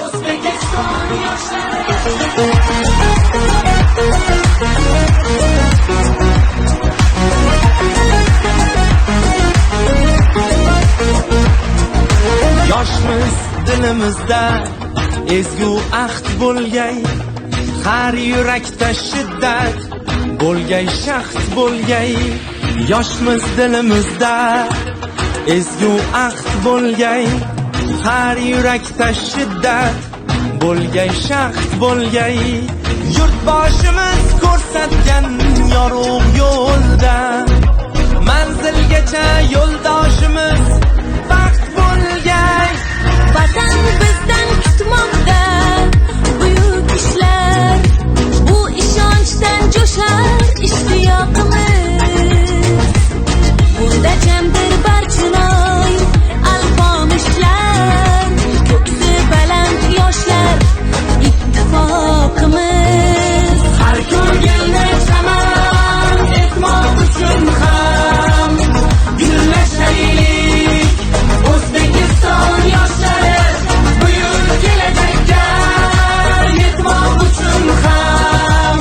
O'zbekiston yoshlari. Yoshmiz, dilimizda ezgu ahd bo'lgay, har yurakda shiddat bo'lgay, shahd bo'lgay. Yoshmiz, dilimizda ezgu ahd bo'lgay, har yurakda shiddat bo'lgay, shahd bo'lgay. Yurtboshimiz ko'rsatgan yorug' yo'lda manzilgacha yo'ldoshimiz baxt bo'lgay. Vatan bizdan kutmoqda buyuk ishlar. Bu ishonchdan jo'shar ishtiyoqimiz. Bunda jamdir Barchinoy, Alpomishlar, ko'ksi baland yoshlar ittifoqimiz. Har ko'rganda chaman etmoq uchun ham gullashaylik. O'zbekiston yoshlari, buyuk kelajakka yetmoq uchun ham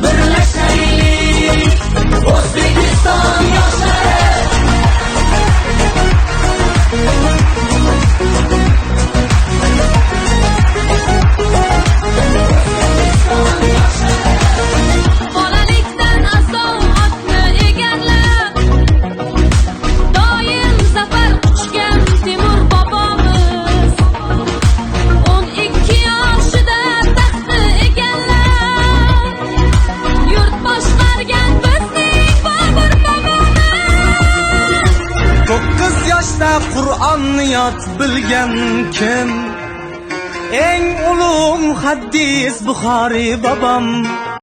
birlashaylik. O'zbekiston yoshlari. Bolalikdan asov otni egallab, doim zafar quchgan Temur bobomiz. 12 yoshida taxtni egallab, yurt boshqargan bizning Bobur bobomiz. 9 yoshda Qur'onni yod bilgan kim? Eng ulug' muhaddis Buxoriy bobom.